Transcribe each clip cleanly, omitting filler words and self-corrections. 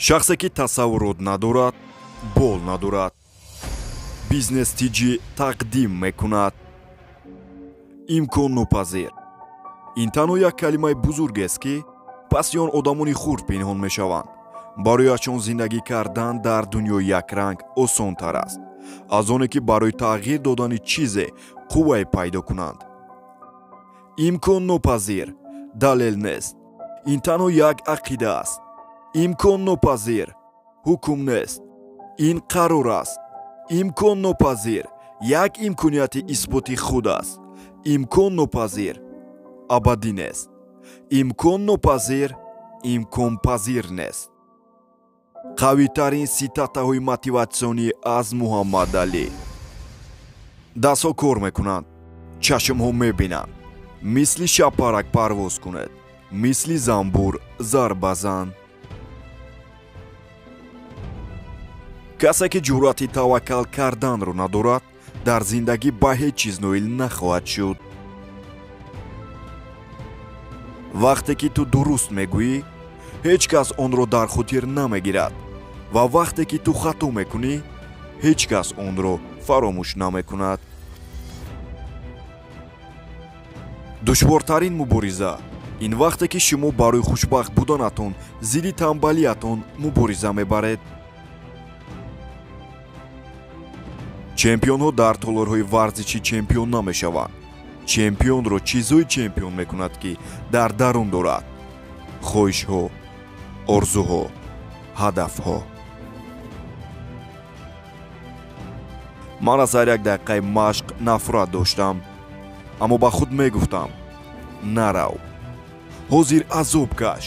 Шахсе ки тасаввурот надорад, бол надорад. Бизнес ТЖ тақдим мекунад. Имконнопазир. Ин танҳо як калимаи бузургест, ки паси он одамони хурд пинҳон мешаванд. Барояшон зиндагӣ кардан дар дунёи якранг осонтар аст, аз оне ки барои тағйир додани чизе қуввае пайдо кунанд. Имконнопазир далел нест. Ин танҳо як ақида аст. Имконнопазир ҳукм нест. Ин қарор аст. Имконнопазир як имконияти исботи худ аст. Имконнопазир абадӣ нест. Имконнопазир имконпазир нест. Қавитарин цитатаҳои мотиватсионӣ аз Муҳаммад Алӣ. Дастҳо кор мекунанд, чашмҳо мебинанд. Мисли шапарак парвоз кунед, мисли занбур зарба зан. Касе ки ҷуръати таваккал карданро надорад, дар зиндагӣ ба ҳеҷ чиз ноил нахоҳад шуд. Вақте ки ту дуруст мегӯӣ, ҳеҷ кас онро дар хотир намегирад, ва вақте ки ту хато мекунӣ, ҳеҷ кас онро фаромӯш намекунад. Душвортарин мубориза ин вақте ки шумо барои хушбахт буданатон зидди танбалиятон мубориза мебаред. Чемпионҳо дар толорҳои варзишӣ чемпион намешаванд. Чемпионро чизҳое чемпион мекунад, ки дар дарун дорад: хоҳишҳо, орзуҳо, ҳадафҳо. Ман аз ҳар як дақиқаи машқ нафрат доштам, аммо ба худ мегуфтам: нарав, ҳозир азоб каш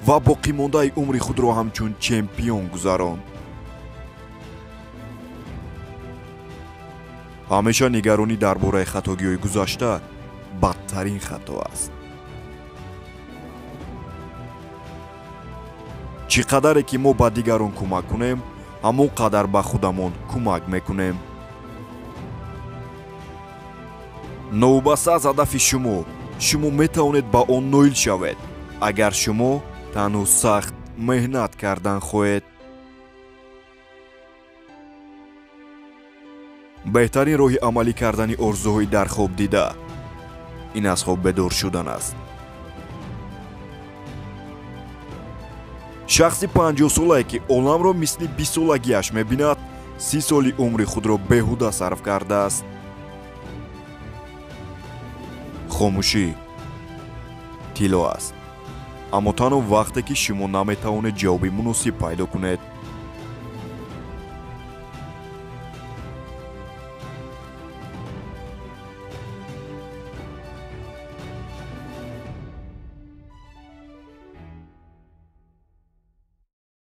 ва боқимондаи умри худро ҳамчун чемпион гузарон. Ҳамеша нигаронӣ дар бораи хатогиҳои гузашта бадтарин хато аст. Чӣ қадаре ки мо ба дигарон кӯмак кунем, ҳамон қадар ба худамон кӯмак мекунем. Новобаста аз ҳадафи шумо, шумо метавонед ба он ноил шавед, агар шумо танҳо сахт меҳнат кардан хоҳед. Беҳтарин роҳи амалӣ кардани орзуҳои дар хоб дида ин аз хоб бедор шудан аст. Шахси 50-солае ки оламро мисли 20-солагиаш мебинад, 30 соли умри худро беҳуда сарф кардааст. Хомӯшӣ тилло аст, аммо танҳо вақте ки шумо наметавонед ҷавоби муносиб пайдо кунед.